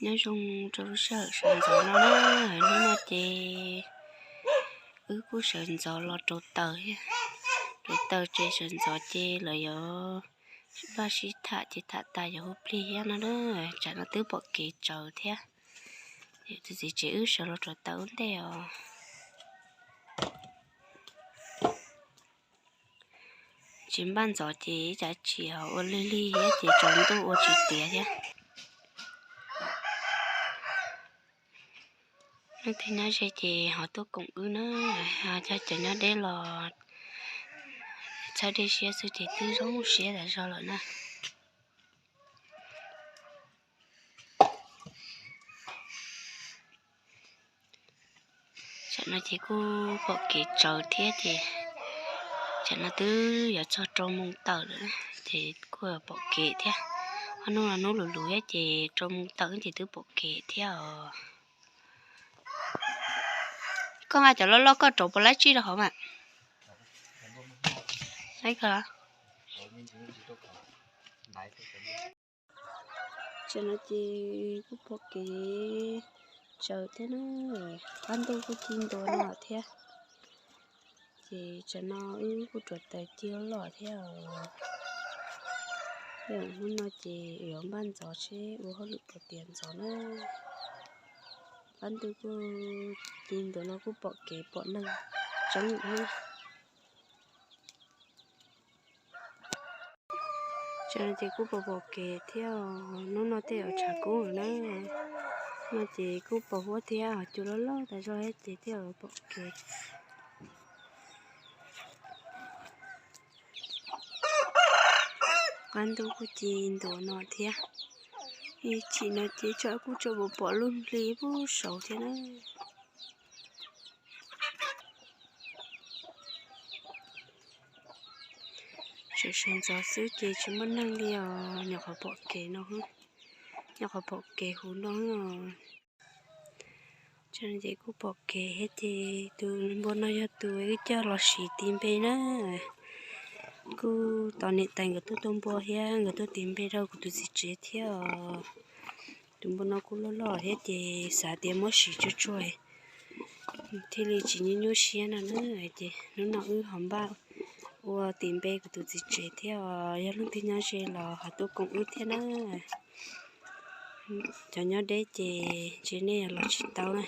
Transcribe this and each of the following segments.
Nyob zoo rau lub sij hawm sawv ntxov no na, hnub no ces wb kuj sawv ntxov los rauv taws thiab. Rauv taws ces sawv ntxov ces lawv yuav npaj sib tham ces tham tas yuav hu plig thiab no na. Tsam no twb pom kev tsawv thiab. Tus txiv tsev wb sawv los rauv taws ua ntej os. Tsis npaj ntxov ces ib cav tsis ho ua lig lig thiab ces tsaus ntuj ua tsis tiav thiab. Leej twg nyob ze ces ho tuaj koom wb na, ho cov nyob deb los txhawb dej siab xwb ces twb zoo siab tas zog lawm na. Tsam no ces kuj pom kev tsawv thiab ces tsam no twb yuav txog rau moos tawm lawm ces kuj pom kev thiab. Ob hnub no hnub lus lus thiab ces rau moos tawm ces twb pom kev thiab os. Koj nqa cov loj loj koj rauv puas laib tsij rau hauv mas. Tsam no ces kuj pom kev tsawv thiab na, qab ntuj kuj ci ntua no thiab. Ces tsam no wb kuj rauv taws ci loj loj thiab os. Hnub no ces yuav npaj ntxov seb ua hauj lwm puas tiav ntxov na. Qab ntuj kuj ci ntua no kuj pom kev pom neeg tseeb thiab. Tsam no ces kuj pom pom kev thiab os, hnub no tej zaum tshav kub na. No ces kuj pom huab thiab, ho cua loj loj tas zog thiab ces tej zaum pom kev. Qab ntuj kuj ci ntua no thiab. Ib chim no ces tsam kuj tseem pom pom lub hli pub saud thiab na. Sawv sawv ntxov xwb ces tsis muaj neeg li os, nyuam qhuav pom kev no, nyuam qhuav pom kev huv no. Tsam no ces kuj pom kev thiab ces tus npua no yog tus wb coj los siv tiv npe na. Kuj tos niam tais nkawd tuaj tua npua thiab nkawd tuaj tiv npe rau kuv tus txiv tsev thiab os. Tus npua no kuj loj loj thiab ces xav tias muab siv tsuag tsuag thiaj li tsis nyuaj nyuaj siab no na. Ces hnub no wb ho npaj ua tiv npe kuv tus txiv tsev thiab os, yog leej twg nyob ze los ho tuaj koom wb thiab na. Cov nyob deb ces ntshe nej yuav los tsis tau na.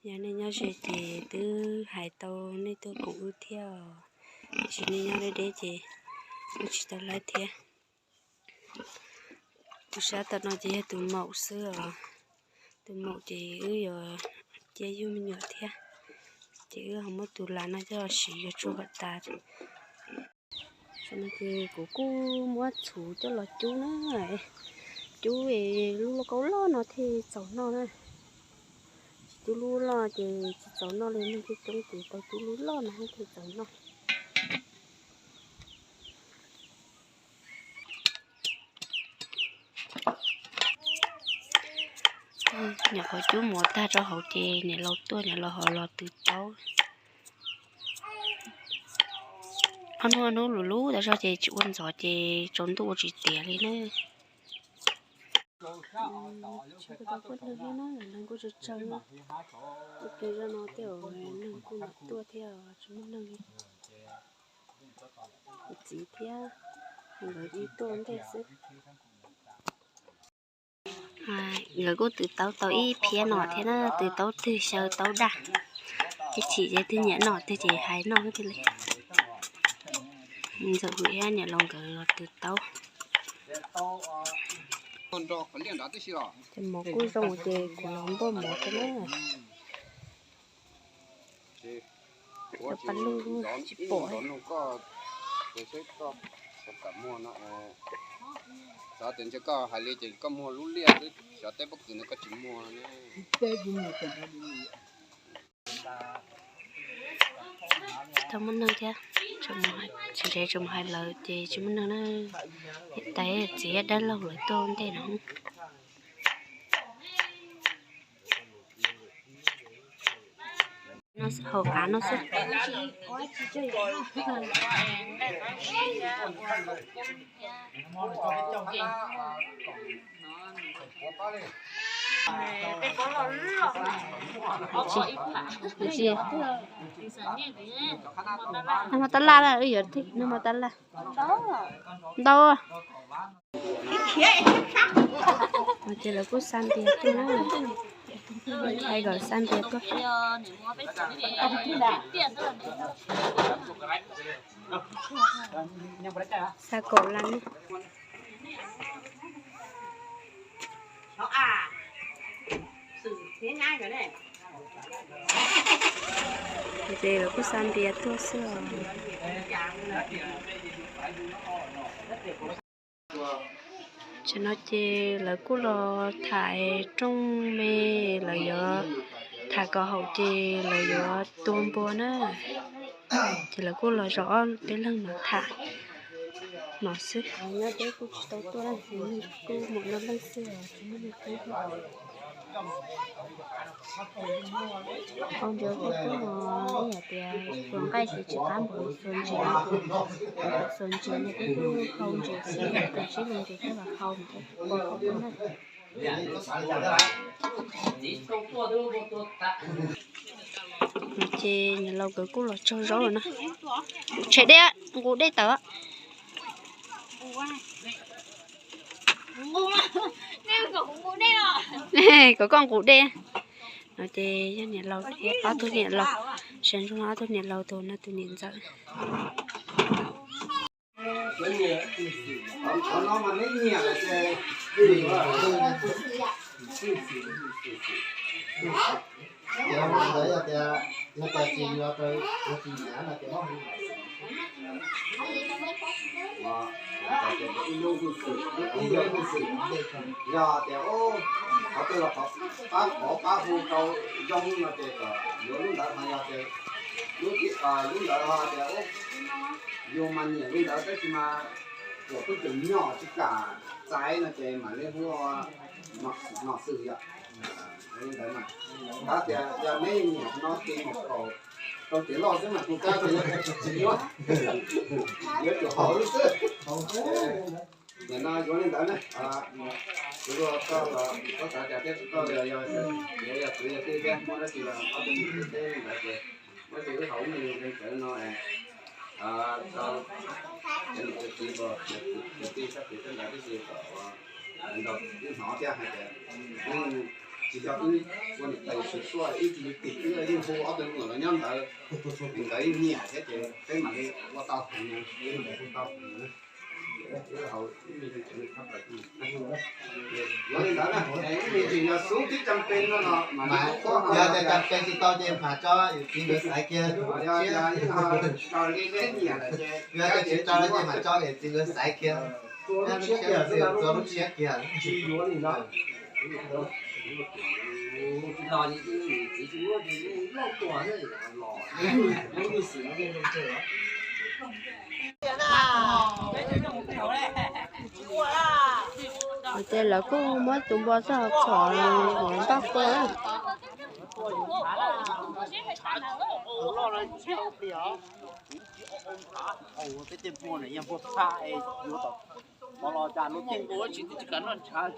Yog nej nyob ze ces twb hais tau nej tuaj koom wb thiab os, tiam sis nej nyob deb deb ces wb tsis tau laib thiab. Tus sab tom no ces yog tus maum xwb os. Tus maum ces wb yuav cia yug me nyuam thiab, ces wb ho muab tus las no coj los siv yuav tsuag kom tas. Tam no ces kuv kuj muab txhuv coj los cub na, cub lub lauj kaub loj no thiaj txaus noj na. Tsis cub lub loj ces tsis txaus noj li, neeg coob coob ces tau cub lub loj no thiaj txaus noj. Nyuam qhuav cub mov tag rau hauv ces niam laus tuaj, niam laus ho los tws taub. Ob hnub hnub lus lub tas zog ces tsis ua ntxov ces tsaus ntuj ua tsis tiav li na. Tsis tau poj neeg thiab na, neeg kuj tsawg tsawg na. Ua ke zoj no tej zaum neeg kuj mam tuaj thiab tsis muaj neeg li. Kuv txiv thiab nkawd tuaj ntej xwb. Nkawd kuj tws taub tau ib phiab no thiab na, tws taub twg xyaw taub daj. Ib chim ces twg nyiam noj twg ces hais noj thiaj li. Ntxawm Hwm thiab niam laus nkawd los tws taub. Ces mov kuj zoo ces kuv los npaj mov rau na. Cov pas lug tsis pom. Xav tias ntshe koj hais li ces koj muag lub liaj xwb, xyov teb pob kws no koj tsis muag. Tsis tau muaj neeg thiab, tsis nrhiav tsis mus hais lawv ces tsis muaj neeg na. Niam tais txiv dab laug lawv tuaj ntej no. No xwb, hauv av no xwb. Nag hmo tab laj, wb yuav nag hmo tab laj. Ntau. Ces lawv kuj xa npias tuaj na. Hais kom xa npias tuaj. Xa kaum las ne. Ces lawv kuj xa npias tuaj xwb os. Tam no ces lawv kuj los tham rooj me, lawv yuav tham kom haum ces lawv yuav tua npua na. Ces lawv kuj los zov ob peb leeg no tham no xwb. Nyob deb kuj tsis tau tuaj, kuj muaj no leej xwb, tsis muaj leej twg. Hau ntses kuj no, ib yam tias xuas nqaij ces tsis qab npaum xuas ntses, xuas ntses no kuj hau ntses xwb, tus sib hau ntses thiab los hau mus ua na. Ces niam laus nkawd kuj los tsaug zaub lawm na. Tshem dej, nqus dej tawm. Kom koj nqus dej. No ces yog niam laus thiab ob tug niam laus, sawv ntsug ob tug niam laus tus no tus niam ntxawm. Yog tias qhov twg los qhov pab qhov pab hu rau zoo no ces kom yuav lub ntawd, ho yog tias lub ntawd ho tias yus mas nyiam li ntawd tab sis mas kuam pheej tseem nyom tsis kam txais no ces mam li hu no xwb yom. Li ntawd mas, tab tias yog neb nyiam no ces mus kaum rau cev loj xwb mas kuv kab tsis yuav, yuav tsum haus xwb. Nim no yuav li ntawd na, kuv koj los koj xav cas thiab, koj yog, yog txiv yog tij thiab muaj dab tsi los ob tug mus teb li ntawd ces muab ces wb haus ib me ntsis ntawd no, cov niam cov txiv, cov tij sab tid sab nrad tib si kom nrog wb hnov thiab hais tias tsis yog wb ua niam tais tsis tuaj ib tug tim wb yeej hu ob tug me nyuam los nyob ntawd, nkawd yeej nyiam thiab ces peb mam li ua tau heev, ua tau heev. Yuav li ntawd na, ib me ntsis yog xub tib cam pes no los mas yog tias cam pes tsis tau ces mam tso yus txiv nkawd xaiv kiag. Yog tias tsis tau ces mam tso yus txiv nkawd xaiv kiag. Txua lub tshiab kiag. Ces lawv kuj muab tus npua txog txhom npaj kua.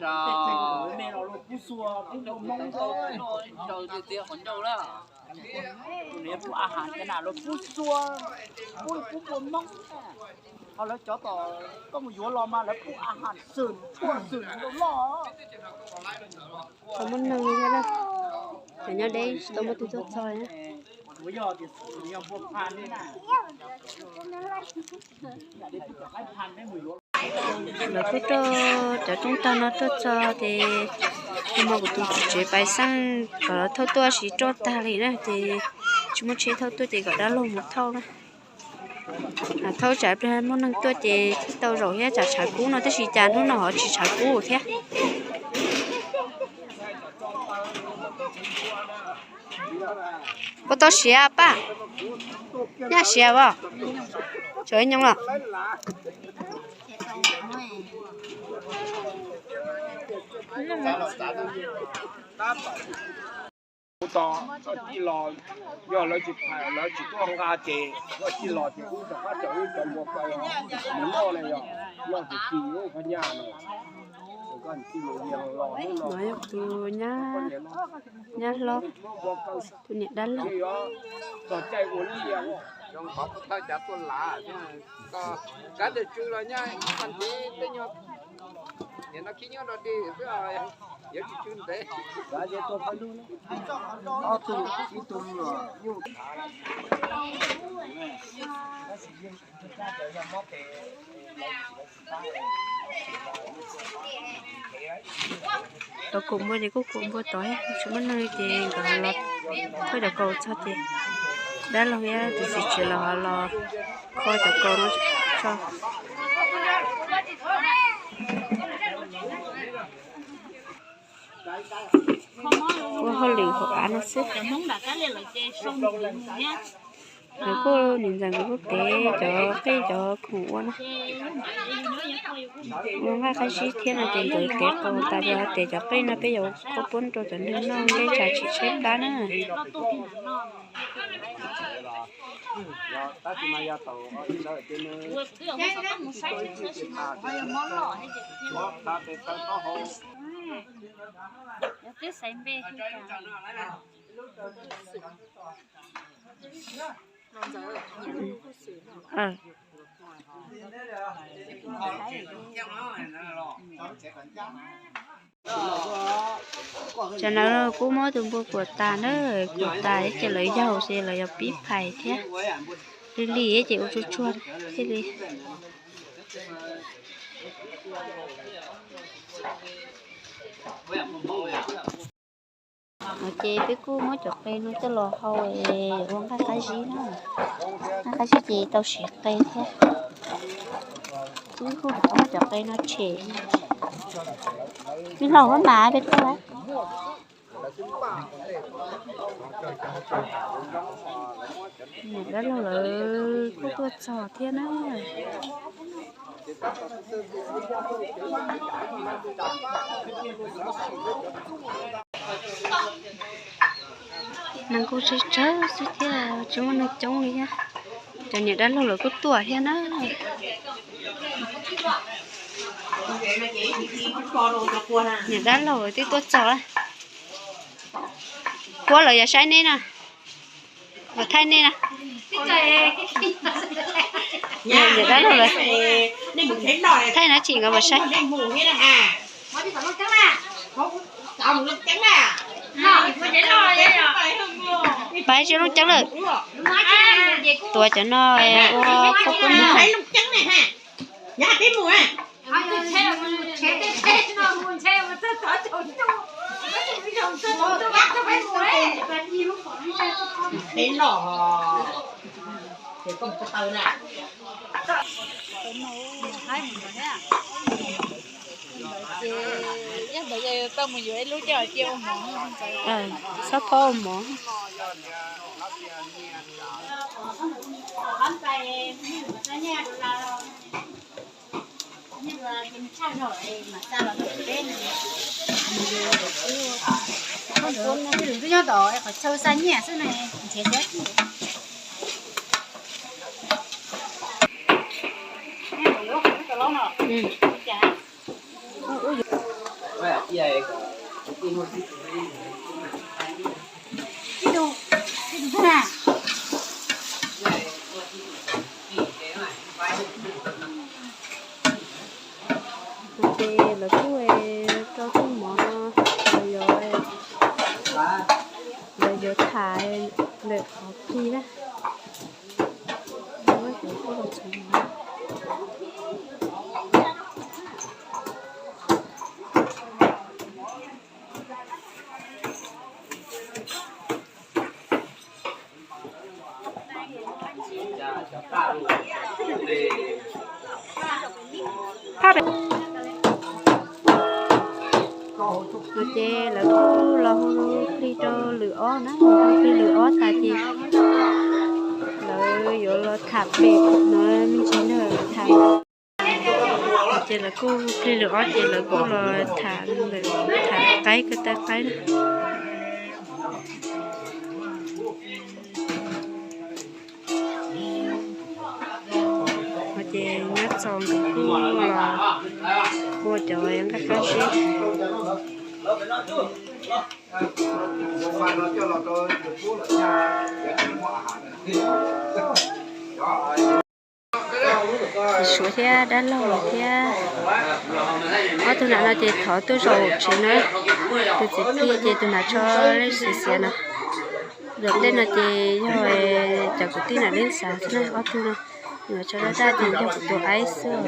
Tus me los luag kub xua, kub ua Hmoob, tus niag pub a has cas na luag kub xua, kub kub ua Hmoob. Ho lawv cov tom koj mus yuav los mas lawv pub a has xwm, pub xwm rau loj. Tsis muaj neeg thiab na, cov nyob deb tsis tau muaj tus tuaj txog na. Lawv kuj roj cov rooj tag no roj txog ces kuv mam kuv tus txiv tsev pais xeeb kom lawv thauj tuaj sis roj tag li na ces tsis muaj tsheb thauj tuaj ces kom dab laug mus thauj na. Thauj tsam pliag muaj neeg tuaj ces thiaj tau zaum thiab, tsam tshav kub no tab sis cas hnub no ho tsis tshav kub thiab. Puas tau siav paj? Nyaj siav as? Tsam nyoos los. Tos koj tij los, yog lawv tsis, lawv tsis tuaj nqa ces koj tij los ces wb rov qab tso wb cov npua kaw mus noj na, yog noj tsis txij wb qhov nyaj no. Koj tij los los hnub no, tus nyab hlob, tus niam dab laug. Tog caij ua li yog zoo qhov kuv tawg cav tuaj lav, kab tes tsw los nyaj ib pab ntiv tej nyuag, nim no khib nyob rau dig xwb, yuav tsis tsw ntev. Ob tug, ib tug me nyuam nyuj. Los kuam npua ces kuj kuam npua tod, tsis muaj neeg ces nkawd los khaws cov kaus txog ces dab laug thiab tus txiv tsev los los kho cov kaus no tso. Ua hauj lwm hauv av no xwb. Nkawd kuj, niam ntxawm nkawd kuj tev cov qej cov khoom ua na. Ua nqaij qab zib thiab no ces nkawd tev qaug tas ces tev cov qej no peb yuav kho puab rau cov neeg noj nplej tshav tsis tshaib plab na. Cov no kuj muab tus npua kuam tas na, kuam tas ces lawv yaug ces lawv yuav pib phais thiab. Lig lig ces ua tsuag tsuag thiaj li. Ces peb kuj muab cov qe no coj los hau ua nqaij qab zib na. Nqaij qab zib ces tau siv qe thiab. Peb kuj rov qab muab cov qe no tshem. Peb hlau hab mas peb tuaj lawm. Niam dab laug lawv kuj tuaj txog thiab na. Neeg kuj tsawg tsawg xwb thiab, tsis muaj neeg coob li thiab. Cov niam dab laug lawv kuj tuaj thiab na. Niam dab laug lawv twb tuaj txog. Puab lawv yog saib neb na, lawv thaij neb na. Niam dab laug lawv thaij no tsis nkawd puas saib. Pab tsis looj ceeb lawm. Tuav cov no ua qhob pub no. Txhob phob ua mov. Ces lawv kuj rau txuj mov no, lawv yuav, lawv yuav tham lawm qhov plig na. Ces lawv kuj los hu plig rau lwm ob na, hu plig lwm ob tas ces lawv yuav los tham pem no me ntsis na, tham. Ces lawv kuj hu plig lwm ob ces lawv kuj los tham, tham qaib ko taw qaib na. Txog nkawd kuj los ua cov nqaij qab zib. Suav thiab dab laug thiab ob tug nam no ces thov tuaj zaum tsev na. Tus txiv tij ces tus nam tso lej xiav xiav no. Zaum ntej no ces yog cov kwv tij nam lej xav xwb na, ob tug no. Tus nam tso daj daj ces yog kuv tus aib xwb.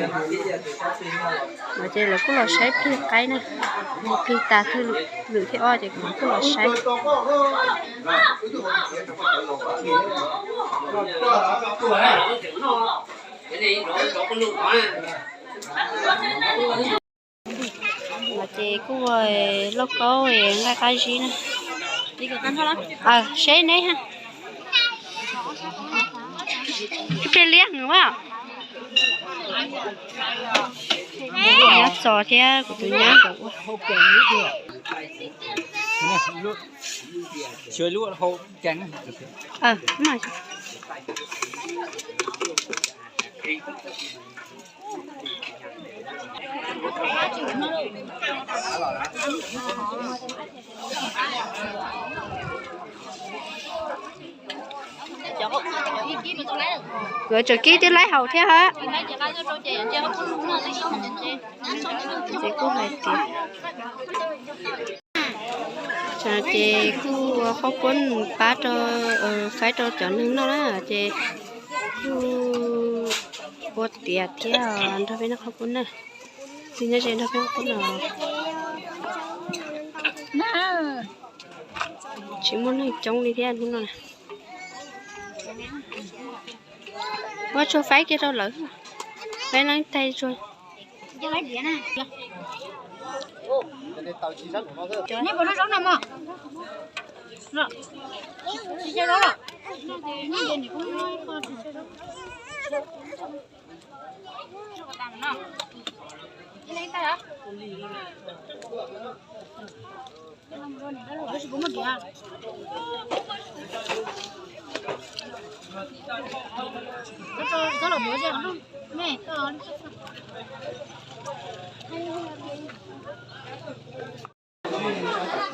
No ces lawv kuj los saib plig qaib na, plig tas thawj lwm thib ob ces kuv kuj los saib. No ces kuj ua lauj kaub nqaij qab zib na. Seb neb ha. Ib pliag liab heev a. Nyab Txos thiab kuv tus nyab nkawd ua. Kuv tseem kib twb laib haus thiab hab. Ces kuj hais tias, ces kuj ua qhaub kuab pab rau, faib rau cov neeg noj na, ces kuj ua tiav thiab nrog peb noj qhaub kuab na. Tus nyob ze nrog peb qhaub kuab no. Tsis muaj neeg coob li thiab hnub no. Muab tshuaj faib kiag rau lawv, faib leej tag tshuaj.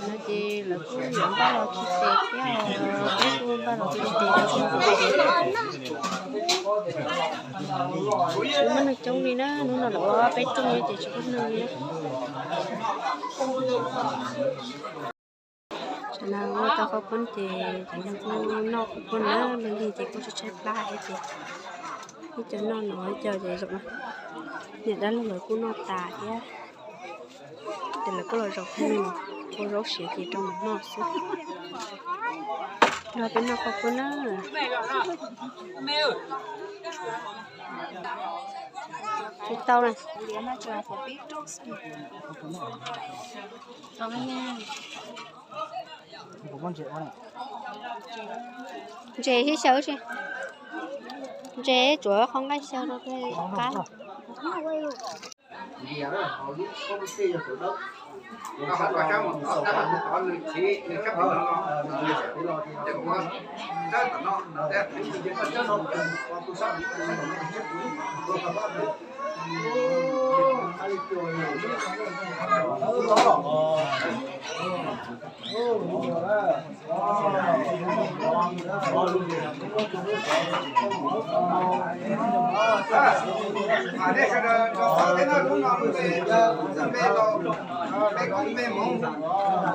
No ces lawv kuj yuav npaj los tsis tes thiab, peb kuj npaj los tsis tes rau hnub no ces tsis muaj neeg coob li na, hnub no lawv ua peb rooj ces tsis muaj neeg li na. Tam no ua tau qhaub kuab ces cov neeg kuj noj qhaub kuab na, leej twg ces kuj tshaib tshaib plab thiab ces ib co noj no ib co ces zaum no niam dab laug lawv kuj noj tas thiab. Ces lawv kuj los zaum hnub no, ua zaub siav ces rau mus noj xwb. Nrog peb noj qhaub kuab na. Tsis tau na. Ntses ib xyaw tsi. Ntses tsuav qhov nqaij xyaw rau qab.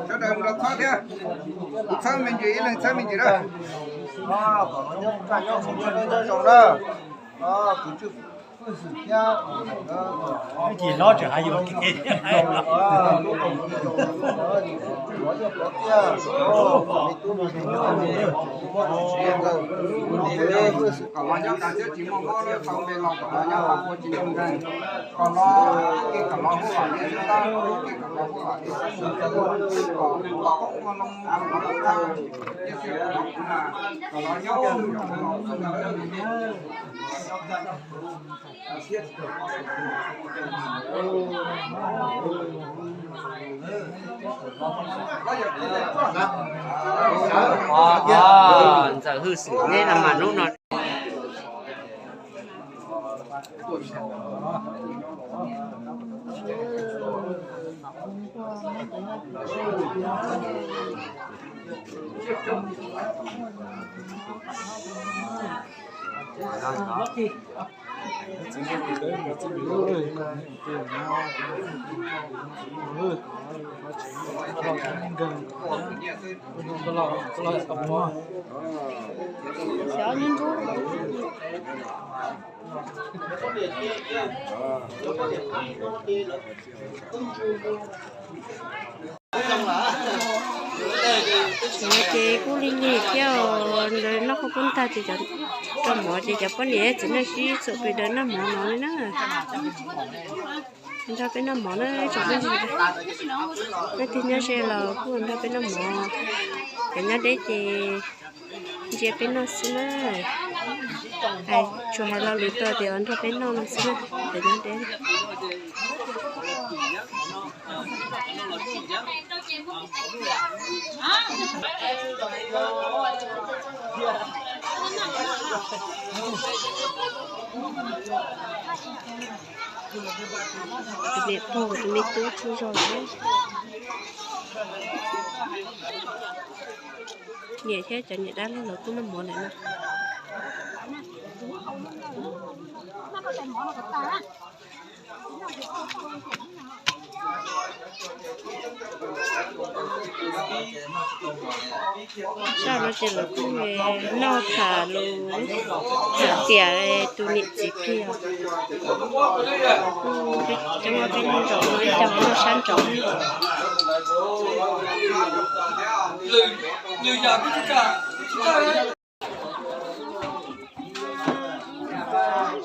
Sawv daws nrog txhawb thiab, kuv txhawb me ntsis, ib leeg txhawb me ntsis na. Ib chim hlob tseem hais yuav ke. Kom los nyob tas thiab tsis muaj mob lawm, tau npe los kom los nyob tas ua tsis zoo nkeeg. Kom los ib ke kom los hu los li xwb, ib ke kom los hu los li xwb, kom los hu los li xwb, kom los nyob. Ntxawm hwj xwm neb no mas hnub no. Ces kuj lig lig thiab os, ntawd noj qhob poob tag ces cov rau mov ces cov poj niam txiv neej sib txuam pem daws noj mov no li na. Nrog peb noj mov na tsoom phooj ywg. Leej twg nyob ze los kuj nrog peb noj mov. Cov nyob deb ces ntsia peb noj xwb na. Tsuas hais lo lus rau tias nrog peb noj no xwb na, cov nyob deb. Tus niam pog tus me tub tsaug zog lawm. Niam thiab cov niam dab laug lawv kuj noj mov lawm na. Sab no ces lawv kuj noj tham lus, tham tiam tus niam txiv pliag. Kuj coob ob peb leeg zaum no ib co noj sab nraud.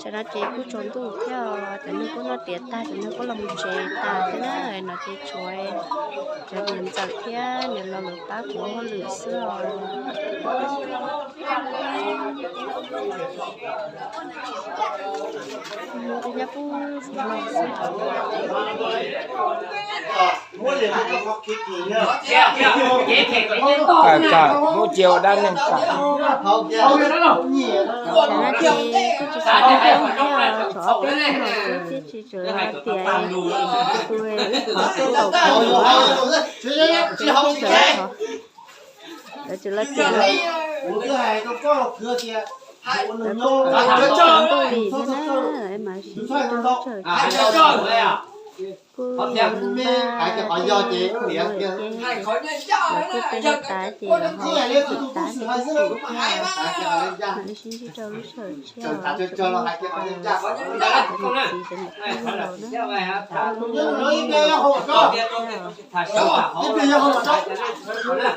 Tam no ces kuj tsaus ntuj thiab, cov neeg kuj noj tiav tag, cov neeg kuj los mus tsev tas thiab na. No ces tshuav cov niam ntxawm thiab niam laus lawv pab kuv ua hauj lwm xwb os. Mus rau nyob pub no xwb. Kam kam, muab cia ua dab neeg kam. Tam no ces kuj tsis xav noj thiab, tshuav ob peb leeg no xwb thiab tsis tseem tiam, tus wb qhov kuj tau pab ntawd, lawv tsis los tiam lawm. Lawv kuj tsaus ntuj li thiab na, mas sib ntsib rau lub sij hawm tsev kuj yog npaj tias kuj mus ces lawv kuj peb lub tav ces ho tsis tav ces kuj tim thiab, mam li sib ntsib rau lub sij hawm tshiab os. Cov niam txiv cov niam tub laus na,